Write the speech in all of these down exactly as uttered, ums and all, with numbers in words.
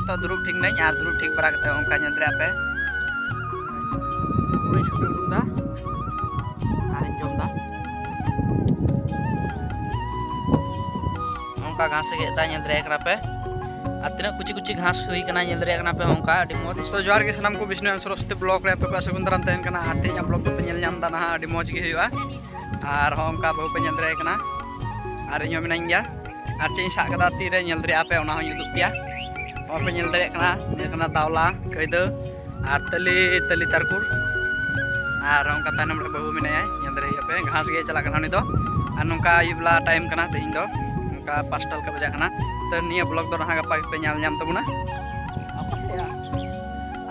ᱛᱚ ᱫᱩᱲᱩᱵ ᱴᱷᱤᱠ ᱱᱟᱹᱧ, ᱟᱨ ᱫᱩᱲᱩᱵ ᱴᱷᱤᱠ ᱵᱟᱲᱟ ᱠᱟᱛᱮ ᱚᱱᱠᱟ ᱧᱮᱞ ᱫᱟᱲᱮᱭᱟᱜ ᱯᱮ, ᱯᱩᱨᱟᱹᱧ ᱥᱩᱴ ᱩᱰᱩᱠ ᱫᱟ ᱟᱨᱤᱧ ᱡᱚᱢ ᱫᱟ᱾ ᱚᱱᱠᱟ ᱜᱷᱟᱥ ᱮ ᱜᱮᱫ ᱫᱟ, ᱧᱮᱞ ᱫᱟᱲᱮᱭᱟᱜ ᱠᱟᱱᱟ ᱯᱮ᱾ ᱟᱨ ᱛᱤᱱᱟᱹᱜ ᱠᱩᱪᱤ ᱠᱩᱪᱤ ᱜᱷᱟᱥ ᱦᱩᱭ ᱠᱟᱱᱟ, ᱧᱮᱞ ᱫᱟᱲᱮᱭᱟᱜ ᱠᱟᱱᱟ ᱯᱮ ᱚᱱᱠᱟ ᱟᱹᱰᱤ ᱢᱚᱡᱽ᱾ ᱛᱚ ᱡᱚᱦᱟᱨ ᱜᱮ ᱥᱟᱱᱟᱢ ᱠᱚ, ᱵᱤᱥᱱᱩ ᱮᱱ ᱥᱚᱨᱚᱥᱚᱛᱤ ᱵᱞᱚᱜ ᱨᱮ ᱟᱯᱮ ᱠᱚᱣᱟᱜ ᱥᱟᱹᱜᱩᱱ ᱫᱟᱨᱟᱢ ᱛᱟᱦᱮᱱ ᱠᱟᱱᱟ᱾ ᱟᱨ ᱛᱮᱦᱮᱧᱟᱜ ᱵᱞᱚᱜ ᱫᱚᱯᱮ ᱧᱮᱞ ᱧᱟᱢ ᱫᱟ ᱱᱟᱦᱟᱜ, ᱟᱹᱰᱤ ᱢᱚᱡᱽ ᱜᱮ ᱦᱩᱭᱩᱜᱼᱟ᱾ ᱟᱨ ᱦᱚᱸ ᱚᱱᱠᱟ ᱵᱟᱹᱦᱩ ᱯᱮ ᱧᱮᱞ ᱫᱟᱲᱮᱭᱟᱭ ᱠᱟᱱᱟ, ᱟᱨ ᱤᱧ ᱦᱚᱸ ᱢᱤᱱᱟᱹᱧ ᱜᱮᱭᱟ᱾ ᱟᱨ ᱪᱮᱫ ᱤᱧ ᱥᱟᱵ ᱠᱟᱫᱟ ᱛᱤᱨᱮ, ᱧᱮᱞ ᱫᱟᱲᱮᱭᱟᱜᱼᱟ ᱯᱮ, ᱚᱱᱟ ᱦᱚᱸᱧ ᱩᱫᱩᱜ ᱯᱮᱭᱟ᱾ ᱱᱚᱜᱼᱚᱭ ᱯᱮ ᱧᱮᱞ ᱫᱟᱲᱮᱭᱟᱜ ᱠᱟᱱᱟ, ᱱᱤᱭᱟᱹ ᱠᱟᱱᱟ ᱫᱟᱣᱞᱟ, ᱠᱟᱹᱭᱫᱟᱹ ᱟᱨ ᱛᱟᱹᱞᱤ, ᱛᱟᱹᱞᱤ ᱛᱟᱨᱠᱩᱲ᱾ ᱟᱨ ᱚᱱᱠᱟ ᱛᱟᱭᱱᱚᱢ ᱨᱮ ᱵᱟᱹᱦᱩ ᱢᱮᱱᱟᱭᱟ, ᱧᱮᱞ ᱫᱟᱲᱮᱭᱟᱜᱼᱟ ᱯᱮ, ᱜᱷᱟᱥ ᱜᱮ ᱪᱟᱞᱟᱜ ᱠᱟᱱᱟ ᱩᱱᱤ ᱫᱚ᱾ ᱟᱨ ᱱᱚᱝᱠᱟ ᱟᱹᱭᱩᱵ ᱵᱮᱞᱟ ᱴᱟᱭᱤᱢ ᱠᱟᱱᱟ ᱛᱮᱦᱮᱧ ᱫᱚ, ᱚᱱᱠᱟ ᱯᱟᱸᱪᱴᱟ ᱞᱮᱠᱟ ᱵᱟᱡᱟᱜ ᱠᱟᱱᱟ᱾ ᱛᱚ ᱱᱤᱭᱟᱹ ᱵᱞᱚᱜ ᱫᱚ ᱱᱟᱦᱟᱜ ᱜᱟᱯᱟ ᱜᱮᱯᱮ ᱧᱮᱞ ᱧᱟᱢ ᱛᱟᱵᱚᱱᱟ᱾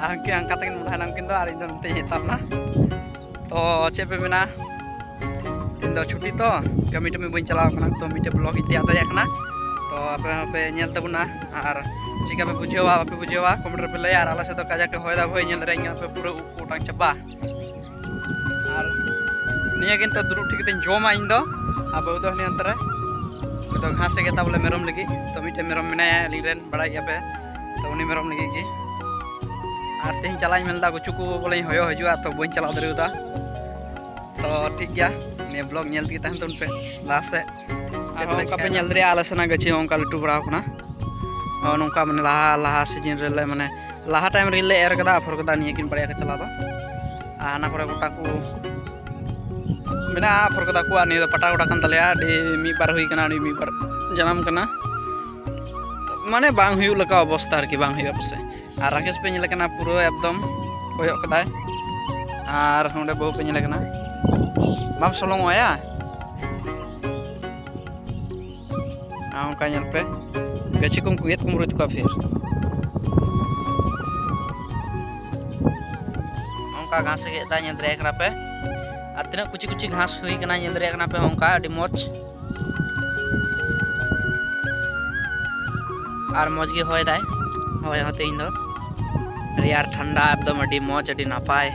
ᱟᱨ ᱩᱱᱠᱤᱱ ᱦᱟᱱᱠᱟ ᱛᱮᱠᱤᱱ ᱢᱚᱦᱰᱟᱭᱮᱱᱟ, ᱩᱱᱠᱤᱱ ᱫᱚ, ᱟᱨ ᱤᱧ ᱫᱚ ᱱᱚᱛᱮᱧ ᱦᱮᱡ ᱛᱟᱵᱱᱟ᱾ ᱛᱚ ᱪᱮᱫ ᱯᱮ ᱢᱮᱱᱟ, ᱛᱮᱦᱮᱧ ᱫᱚ ᱪᱷᱩᱴᱤ ᱛᱚ, ᱠᱟᱹᱢᱤ ᱴᱟᱹᱢᱤ ᱵᱟᱹᱧ ᱪᱟᱞᱟᱣ ᱠᱟᱱᱟ, ᱛᱚ ᱢᱤᱫᱴᱮᱡ ᱵᱞᱚᱜ ᱤᱧ ᱛᱮᱭᱟᱨ ᱫᱟᱲᱮᱭᱟᱜ ᱠᱟᱱᱟ᱾ ᱛᱚ ᱟᱯᱮ ᱦᱚᱸᱯᱮ ᱧᱮᱞ ᱛᱟᱵᱚᱱᱟ, ᱟᱨ ᱪᱮᱫ ᱞᱮᱠᱟ ᱯᱮ ᱵᱩᱡᱷᱟᱹᱣᱟ ᱵᱟᱯᱮ ᱵᱩᱡᱷᱟᱹᱣᱟ, ᱠᱚᱢᱮᱱᱴ ᱨᱮᱯᱮ ᱞᱟᱹᱭᱟ᱾ ᱟᱨ ᱟᱞᱮ ᱥᱮᱫ ᱫᱚ ᱠᱟᱡᱟᱠ ᱮ ᱦᱚᱭ ᱫᱟ ᱵᱷᱟᱹᱭ, ᱧᱮᱞ ᱫᱟᱲᱮᱭᱟᱜ ᱠᱟᱱᱟ ᱯᱮ, ᱯᱩᱨᱟᱹ ᱩᱵ ᱠᱚ ᱚᱴᱟᱝ ᱪᱟᱵᱟ᱾ ᱟᱨ ᱱᱤᱭᱟᱹ ᱠᱤᱱᱛᱩ ᱫᱩᱲᱩᱵ ᱴᱷᱤᱠ ᱠᱟᱛᱮᱧ ᱡᱚᱢᱟ ᱤᱧ ᱫᱚ, ᱟᱨ ᱵᱟᱹᱦᱩ ᱫᱚ ᱦᱟᱹᱱᱤ ᱦᱟᱱᱛᱮ ᱨᱮ, ᱩᱱᱤ ᱫᱚ ᱜᱷᱟᱥ ᱮ ᱜᱮᱫᱟ ᱵᱚᱞᱮ ᱢᱮᱨᱚᱢ ᱞᱟᱹᱜᱤᱫ᱾ ᱛᱚ ᱢᱤᱫᱴᱮᱱ ᱢᱮᱨᱚᱢ ᱢᱮᱱᱟᱭᱟ ᱟᱹᱞᱤᱧ ᱨᱮᱱ, ᱵᱟᱲᱟᱭ ᱜᱮᱭᱟ ᱯᱮ, ᱛᱚ ᱩᱱᱤ ᱢᱮᱨᱚᱢ ᱞᱟᱹᱜᱤᱫ ᱜᱮ᱾ ᱟᱨ ᱛᱮᱦᱮᱧ ᱪᱟᱞᱟᱜ ᱤᱧ ᱢᱮᱱᱫᱟ, ᱜᱩᱪᱩ ᱠᱚ ᱵᱚᱞᱮᱧ ᱦᱚᱭᱚ ᱦᱤᱡᱩᱜᱼᱟ, ᱛᱚ ᱵᱟᱹᱧ ᱪᱟᱞᱟᱣ ᱫᱟᱲᱮᱭᱟᱫᱟ᱾ ᱛᱚ ᱴᱷᱤᱠ ᱜᱮᱭᱟ, ᱱᱤᱭᱟᱹ ᱵᱞᱚᱜ ᱧᱮᱞ ᱛᱮᱜᱮ ᱛᱟᱦᱮᱱ ᱛᱟᱵᱚᱱ ᱯᱮ ᱞᱟᱦᱟ ᱥᱮᱫ᱾ ᱟᱨ ᱱᱚᱝᱠᱟ ᱯᱮ ᱧᱮᱞ ᱫᱟᱲᱮᱭᱟᱜᱼᱟ, ᱟᱞᱮ ᱥᱮᱱᱟᱜ ᱜᱟᱹᱪᱷᱤ ᱦᱚᱸ ᱚᱱᱠᱟ ᱞᱟᱹᱴᱩ ᱵᱟᱲᱟᱣ ᱠᱟᱱᱟ᱾ ᱱᱚᱜᱼᱚ ᱱᱚᱝᱠᱟ ᱢᱟᱱᱮ ᱞᱟᱦᱟ, ᱞᱟᱦᱟ ᱥᱤᱡᱤᱱ ᱨᱮᱞᱮ, ᱢᱟᱱᱮ ᱞᱟᱦᱟ ᱴᱟᱭᱤᱢ ᱨᱮᱞᱮ ᱮᱨ ᱠᱟᱫᱟ, ᱟᱯᱷᱚᱨ ᱠᱟᱫᱟ ᱱᱤᱭᱟᱹ ᱠᱤᱱ ᱵᱟᱨᱭᱟ ᱠᱟᱪᱞᱟ ᱫᱚ᱾ ᱟᱨ ᱦᱟᱱᱟ ᱠᱚᱨᱮ ᱜᱚᱴᱟ ᱠᱚ ᱢᱮᱱᱟᱜᱼᱟ, ᱟᱯᱷᱚᱨ ᱠᱟᱫᱟ ᱠᱚ᱾ ᱟᱨ ᱱᱤᱭᱟᱹ ᱫᱚ ᱯᱟᱴᱟ ᱜᱚᱰᱟ ᱠᱟᱱ ᱛᱟᱞᱮᱭᱟ, ᱟᱹᱰᱤ ᱢᱤᱫ ᱵᱟᱨ ᱦᱩᱭ ᱠᱟᱱᱟ, ᱟᱹᱰᱤ ᱢᱤᱫ ᱵᱟᱨ ᱡᱟᱱᱟᱢ ᱠᱟᱱᱟ, ᱢᱟᱱᱮ ᱵᱟᱝ ᱦᱩᱭᱩᱜ ᱞᱮᱠᱟ ᱚᱵᱚᱥᱛᱟ ᱟᱨᱠᱤ, ᱵᱟᱝ ᱦᱩᱭᱩᱜᱼᱟ ᱯᱟᱥᱮᱡ᱾ ᱟᱨ ᱨᱟᱠᱮᱥ ᱯᱮ ᱧᱮᱞᱮ ᱠᱟᱱᱟ, ᱯᱩᱨᱟᱹ ᱮᱠᱫᱚᱢ ᱠᱚᱭᱚᱜ ᱠᱟᱫᱟᱭ᱾ ᱟᱨ ᱱᱚᱸᱰᱮ ᱵᱟᱹᱦᱩ ᱯᱮ ᱧᱮᱞᱮ ᱠᱟᱱᱟ, ᱵᱟᱢ ᱥᱚᱞᱚᱝᱚᱜᱼᱟ ᱭᱟ? ᱟᱨ ᱚᱱᱠᱟ ᱧᱮᱞ ᱯᱮ, ᱜᱟᱹᱪᱷᱤ ᱠᱚᱢ ᱜᱮᱫ ᱠᱩᱢᱵᱽᱲᱩᱭ ᱛᱟᱠᱚᱣᱟ ᱯᱷᱤᱨ᱾ ᱚᱱᱠᱟ ᱜᱷᱟᱥ ᱮ ᱜᱮᱫ ᱮᱫᱟ, ᱧᱮᱞ ᱫᱟᱲᱮᱭᱟᱜ ᱠᱟᱱᱟ ᱯᱮ᱾ ᱟᱨ ᱛᱤᱱᱟᱹᱜ ᱠᱩᱪᱤ ᱠᱩᱪᱤ ᱜᱷᱟᱥ ᱦᱩᱭ ᱠᱟᱱᱟ, ᱧᱮᱞ ᱫᱟᱲᱮᱭᱟᱜ ᱠᱟᱱᱟ ᱯᱮ᱾ ᱚᱱᱠᱟ ᱟᱹᱰᱤ ᱢᱚᱡᱽ᱾ ᱟᱨ ᱢᱚᱡᱽ ᱜᱮ ᱦᱚᱭ ᱫᱟᱭ, ᱦᱚᱭ ᱦᱚᱸ ᱛᱮᱦᱮᱧ ᱫᱚ ᱨᱮᱭᱟᱲ ᱴᱷᱟᱱᱰᱟ ᱮᱠᱫᱚᱢ ᱟᱹᱰᱤ ᱢᱚᱡᱽ, ᱟᱹᱰᱤ ᱱᱟᱯᱟᱭ᱾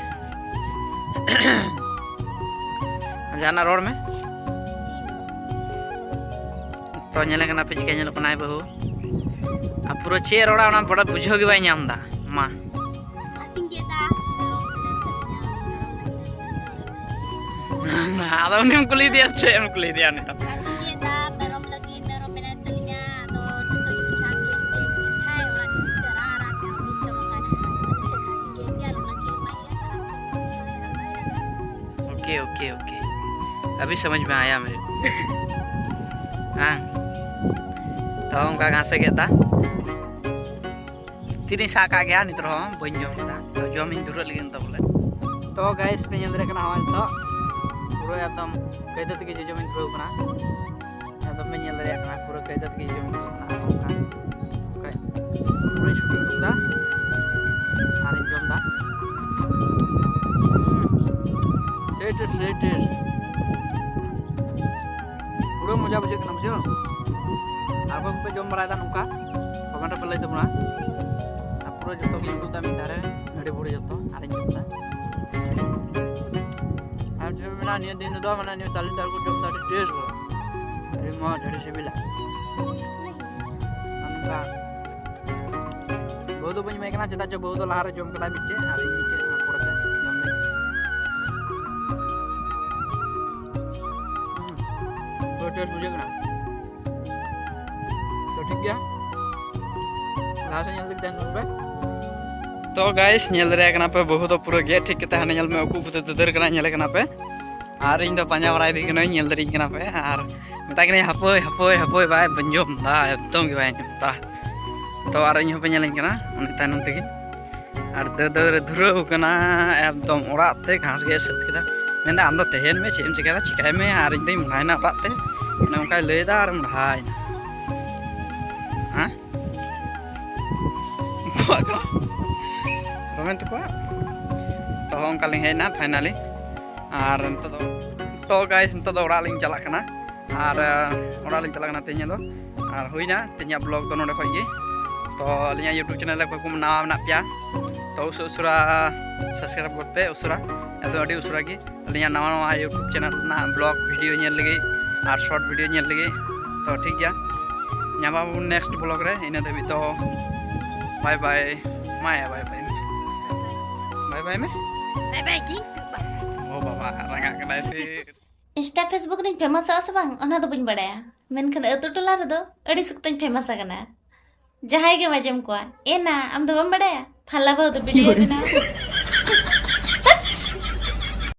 ᱡᱟᱦᱟᱱᱟᱜ ᱨᱚᱲ ᱢᱮ᱾ ᱛᱚ ᱧᱮᱞᱮ ᱠᱟᱱᱟ ᱯᱮ ᱪᱤᱠᱟ ᱧᱮᱞᱚᱜ ᱠᱟᱱᱟᱭ ᱵᱟᱹᱦᱩ᱾ ᱟᱨ ᱯᱩᱨᱟᱹ ᱪᱮᱫ ᱨᱚᱲᱟ ᱚᱱᱟ ᱵᱚᱲᱟ ᱵᱩᱡᱷᱟᱹᱣ ᱜᱮ ᱵᱟᱭ ᱧᱟᱢ ᱮᱫᱟ᱾ ᱢᱟ᱾ ᱟᱥᱤᱧ ᱜᱮᱫᱟ, ᱢᱮᱨᱚᱢ ᱢᱮᱱᱟᱭ ᱛᱟᱹᱞᱤᱧᱟ, ᱢᱮᱨᱚᱢ ᱞᱟᱹᱜᱤᱫ᱾ ᱟᱫᱚ ᱩᱱᱤᱢ ᱠᱩᱞᱤᱭᱮᱫᱮᱭᱟ ᱪᱮᱫ ᱮᱢ ᱠᱩᱞᱤᱭᱮᱫᱮᱭᱟ ᱱᱤᱛᱚᱜ? ᱟᱥᱤᱧ ᱜᱮᱫᱟ, ᱢᱮᱨᱚᱢ ᱞᱟᱹᱜᱤᱫ ᱢᱮᱨᱚᱢ ᱢᱮᱱᱟᱭ ᱛᱟᱹᱞᱤᱧᱟ, ᱟᱫᱚ ᱡᱚᱛᱚ ᱡᱩᱫᱤ ᱦᱟᱸᱜ ᱵᱟᱹᱧ ᱞᱟᱹᱭ ᱠᱷᱟᱡ ᱚᱲᱟᱜ ᱪᱮᱫ ᱪᱚ ᱨᱟᱜ ᱨᱟᱜ ᱛᱮ ᱟᱢ ᱪᱚ ᱵᱟᱠᱷᱟᱡ ᱪᱮᱫ ᱟᱥᱤᱧ ᱜᱮᱫ ᱜᱮᱭᱟ, ᱚᱱᱟ ᱞᱟᱹᱜᱤᱫ ᱮᱢᱟᱭᱟ᱾ Okay, okay, okay. ᱟᱵᱷᱤ ᱥᱚᱢᱚᱡᱽ ᱢᱮ ᱟᱭᱟ ᱢᱮᱨᱮ᱾ ᱦᱮᱸ᱾ ᱛᱚ ᱚᱱᱠᱟ ᱜᱷᱟᱥᱮ ᱜᱮᱫ ᱫᱟ᱾ ᱛᱤᱨᱤᱧ ᱥᱟᱵ ᱠᱟᱜ ᱜᱮᱭᱟ ᱱᱤᱛ ᱨᱮᱦᱚᱸ ᱵᱟᱹᱧ ᱡᱚᱢ ᱠᱟᱫᱟ᱾ ᱛᱚ ᱡᱚᱢᱤᱧ ᱫᱷᱩᱨᱟᱹᱜ ᱞᱟᱹᱜᱤᱫ ᱱᱤᱛᱚᱜ ᱵᱚᱞᱮ᱾ ᱛᱚ ᱜᱟᱭᱤᱥ ᱯᱮ ᱧᱮᱞ ᱫᱟᱲᱮᱭᱟᱜ ᱠᱟᱱᱟ ᱦᱚᱸᱜᱼᱚᱭ ᱱᱤᱛᱚᱜ ᱯᱩᱨᱟᱹ ᱮᱠᱫᱚᱢ ᱠᱟᱹᱭᱫᱟᱹ ᱛᱮᱜᱮ ᱡᱚᱡᱚᱢᱤᱧ ᱫᱷᱩᱨᱟᱹᱣ ᱠᱟᱱᱟ᱾ ᱮᱠᱫᱚᱢ ᱯᱮ ᱧᱮᱞ ᱫᱟᱲᱮᱭᱟᱜ ᱠᱟᱱᱟ ᱯᱩᱨᱟᱹ ᱠᱟᱹᱭᱫᱟᱹ ᱛᱮᱜᱮ ᱡᱚᱡᱚᱢᱤᱧ ᱫᱷᱩᱨᱟᱹᱣ ᱠᱟᱱᱟ᱾ ᱚᱱᱠᱟ ᱚᱱᱠᱟ ᱯᱩᱨᱟᱹᱧ ᱪᱷᱩᱴᱟᱹᱣ ᱩᱰᱩᱠ ᱫᱟ ᱟᱨᱤᱧ ᱡᱚᱢ ᱫᱟ᱾ ᱦᱩᱸ, ᱥᱮᱭ ᱴᱮᱥᱴ, ᱥᱮᱭ ᱴᱮᱥᱴ᱾ ᱯᱩᱨᱟᱹ ᱢᱚᱡᱟ ᱵᱩᱡᱷᱟᱹᱜ ᱠᱟᱱᱟ, ᱵᱩᱡᱷᱟᱹᱣ᱾ ᱟᱨ ᱚᱠᱚᱭ ᱠᱚᱯᱮ ᱡᱚᱢ ᱵᱟᱲᱟᱭᱮᱫᱟ ᱱᱚᱝᱠᱟ, ᱠᱚᱢᱮᱱᱴ ᱨᱮᱯᱮ ᱞᱟᱹᱭ ᱛᱟᱵᱚᱱᱟ᱾ ᱟᱨ ᱯᱩᱨᱟᱹ ᱡᱚᱛᱚ ᱜᱮᱧ ᱩᱰᱩᱠ ᱫᱟ ᱢᱤᱫ ᱫᱷᱟᱨᱮ, ᱟᱹᱰᱤ ᱵᱷᱩᱲᱤ ᱡᱚᱛᱚ, ᱟᱨᱤᱧ ᱡᱚᱢ ᱫᱟ᱾ ᱟᱨ ᱪᱮᱫ ᱯᱮ ᱢᱮᱱᱟ, ᱱᱤᱭᱟᱹ ᱫᱤᱱ ᱨᱮᱫᱚ ᱢᱟᱱᱮ ᱱᱤᱭᱟᱹ ᱛᱟᱞᱮ ᱛᱟᱨ ᱠᱚ ᱡᱚᱢ ᱫᱟ, ᱟᱹᱰᱤ ᱴᱮᱥᱴ ᱵᱚᱞᱮ, ᱟᱹᱰᱤ ᱢᱚᱡᱽ, ᱟᱹᱰᱤ ᱥᱤᱵᱤᱞᱟ᱾ ᱱᱚᱝᱠᱟ ᱵᱟᱹᱦᱩ ᱫᱚ ᱵᱟᱹᱧ ᱮᱢᱟᱭ ᱠᱟᱱᱟ, ᱪᱮᱫᱟᱜ ᱪᱚ ᱵᱟᱹᱦᱩ ᱫᱚ ᱞᱟᱦᱟᱨᱮ ᱡᱚᱢ ᱠᱟᱫᱟᱭ ᱢᱤᱫᱴᱮᱡ, ᱟᱨ ᱤᱧ ᱢᱤᱫᱴᱮᱡ ᱚᱱᱟ ᱯᱚᱨᱮᱛᱮ ᱡᱚᱢ ᱫᱟᱹᱧ᱾ ᱦᱩᱸ, ᱯᱩᱨᱟᱹ ᱴᱮᱥᱴ ᱵᱩᱡᱷᱟᱹᱜ ᱠᱟᱱᱟ᱾ ᱛᱚ ᱴᱷᱤᱠ ᱜᱮᱭᱟ, ᱞᱟᱦᱟ ᱥᱮᱫ ᱧᱮᱞ ᱛᱮᱜᱮ ᱛᱟᱦᱮᱱ ᱛᱟᱵᱚᱱ ᱯᱮ᱾ ᱛᱚ ᱜᱟᱭᱤᱥ, ᱧᱮᱞ ᱫᱟᱲᱮᱭᱟᱜ ᱠᱟᱱᱟ ᱯᱮ, ᱵᱟᱹᱦᱩ ᱫᱚ ᱯᱩᱨᱟᱹ ᱜᱮᱫ ᱴᱷᱤᱠ ᱠᱟᱛᱮ ᱦᱟᱸᱰᱮ ᱧᱮᱞ ᱢᱮ, ᱩᱠᱩ ᱩᱠᱩ ᱛᱮ ᱫᱟᱹᱫᱟᱹᱨ ᱠᱟᱱᱟ, ᱧᱮᱞᱮ ᱠᱟᱱᱟ ᱯᱮ᱾ ᱟᱨ ᱤᱧ ᱫᱚ ᱯᱟᱸᱡᱟ ᱵᱟᱲᱟᱭᱮᱫᱤᱧ ᱠᱟᱹᱱᱟᱹᱧ, ᱧᱮᱞ ᱫᱟᱲᱮᱭᱟᱹᱧ ᱠᱟᱱᱟ ᱯᱮ᱾ ᱟᱨ ᱢᱮᱛᱟᱭ ᱠᱟᱹᱱᱟᱹᱧ, "ᱦᱟᱯᱳᱭ, ᱦᱟᱯᱳᱭ, ᱦᱟᱯᱳᱭ, ᱵᱟᱭ ᱟᱸᱡᱚᱢ ᱫᱟ, ᱮᱠᱫᱚᱢ ᱜᱮ ᱵᱟᱭ ᱟᱸᱡᱚᱢ ᱫᱟ᱾" ᱛᱚ ᱟᱨ ᱤᱧ ᱦᱚᱸᱯᱮ ᱧᱮᱞᱤᱧ ᱠᱟᱱᱟ ᱚᱱᱮ ᱛᱟᱭᱱᱚᱢ ᱛᱮᱜᱮ᱾ ᱟᱨ ᱫᱟᱹᱲ ᱫᱟᱹᱲ ᱨᱮ ᱫᱷᱩᱨᱟᱹᱣ ᱠᱟᱱᱟ, ᱮᱠᱫᱚᱢ ᱚᱲᱟᱜ ᱛᱮ ᱜᱷᱟᱥ ᱜᱮ ᱥᱟᱹᱛ ᱠᱮᱫᱟ᱾ ᱢᱮᱱᱫᱟ, "ᱟᱢ ᱫᱚ ᱛᱟᱦᱮᱱ ᱢᱮ, ᱪᱮᱫ ᱮᱢ ᱪᱤᱠᱟᱹᱭᱟ, ᱪᱤᱠᱟᱹᱭ ᱢᱮ, ᱟᱨ ᱤᱧ ᱫᱚᱧ ᱢᱚᱰᱟᱭᱮᱱᱟ ᱚᱲᱟᱜ ᱛᱮ᱾" ᱚᱱᱮ ᱚᱱᱠᱟᱭ ᱞᱟᱹᱭᱫᱟ ᱟᱨ ᱢᱚᱰᱟᱭᱮᱱᱟ᱾ ᱦᱮᱸ? ᱩᱱᱠᱩᱣᱟᱜ ᱠᱟᱱᱟ᱾ ᱨᱚᱢᱮᱱ ᱛᱟᱠᱚᱣᱟᱜ᱾ ᱛᱚ, ᱚᱱᱠᱟ ᱞᱤᱧ ᱦᱮᱡ ᱮᱱᱟ finally᱾ ᱟᱨ ᱱᱤᱛᱚᱜ ᱫᱚ, ᱛᱚ guys, ᱱᱤᱛᱚᱜ ᱫᱚ ᱚᱲᱟᱜ ᱞᱤᱧ ᱪᱟᱞᱟᱜ ᱠᱟᱱᱟ᱾ ᱟᱨ, ᱟᱸ, ᱚᱲᱟᱜ ᱞᱤᱧ ᱪᱟᱞᱟᱜ ᱠᱟᱱᱟ ᱛᱮᱦᱮᱧ ᱫᱚ᱾ ᱟᱨ ᱦᱩᱭᱱᱟ ᱛᱮᱦᱮᱧᱟᱜ vlog ᱫᱚ ᱱᱚᱰᱮ ᱠᱷᱚᱡ ᱜᱮ᱾ ᱛᱚ, ᱟᱹᱞᱤᱧᱟᱜ YouTube channel ᱨᱮ ᱚᱠᱚᱭ ᱠᱚ ᱱᱟᱣᱟ ᱢᱮᱱᱟᱜ ᱯᱮᱭᱟ, ᱛᱚ, ᱩᱥᱟᱹ-, ᱩᱥᱟᱹᱨᱟ subscribe ᱜᱚᱫ ᱯᱮ, ᱩᱥᱟᱹᱨᱟ, ᱟᱫᱚ ᱟᱹᱰᱤ ᱩᱥᱟᱹᱨᱟ ᱜᱮ᱾ ᱟᱹᱞᱤᱧᱟᱜ ᱱᱟᱣᱟ ᱱᱟᱣᱟ YouTube channel ᱨᱮᱱᱟᱜ vlog video ᱧᱮᱞ ᱞᱟᱹᱜᱤᱫ ᱟᱨ short video ᱧᱮᱞ ᱞᱟᱹᱜᱤᱫ᱾ ᱛᱚ ᱴᱷᱤᱠ ᱜᱮᱭᱟ, ᱧᱟᱯᱟᱢ ᱟᱵᱚᱱ next vlog ᱨᱮ᱾ ᱤᱱᱟᱹ ᱫᱷᱟᱹᱵᱤᱡ ᱫᱚ bye bye᱾ ᱢᱟᱭᱟ bye bye ᱢᱮ᱾ Bye bye ᱢᱮ᱾ ᱵᱟᱭ ᱵᱟᱭ ᱠᱤ ᱳ ᱵᱟᱵᱟ, ᱨᱟᱸᱜᱟᱜ ᱠᱟᱱᱟᱭ ᱥᱮ᱾ ᱤᱱᱥᱴᱟ ᱯᱷᱮᱥᱵᱩᱠ ᱨᱤᱧ ᱯᱷᱮᱢᱟᱥᱚᱜᱼᱟ ᱥᱮ ᱵᱟᱝ, ᱚᱱᱟ ᱫᱚ ᱵᱟᱹᱧ ᱵᱟᱲᱟᱭᱟ, ᱢᱮᱱᱠᱷᱟᱱ ᱟᱹᱛᱩ ᱴᱚᱞᱟ ᱨᱮᱫᱚ ᱟᱹᱰᱤ ᱥᱚᱠᱛᱚᱧ ᱯᱷᱮᱢᱟᱥ ᱟᱠᱟᱱᱟ᱾ ᱡᱟᱦᱟᱸᱭ ᱜᱮᱢ ᱟᱸᱡᱚᱢ ᱠᱚᱣᱟ, "ᱮ ᱱᱟ, ᱟᱢ ᱫᱚ ᱵᱟᱢ ᱵᱟᱲᱟᱭᱟ? ᱯᱷᱟᱞᱱᱟ ᱵᱟᱹᱦᱩ ᱫᱚ ᱵᱤᱴᱤᱭᱟᱹ ᱵᱮᱱᱟᱣ?"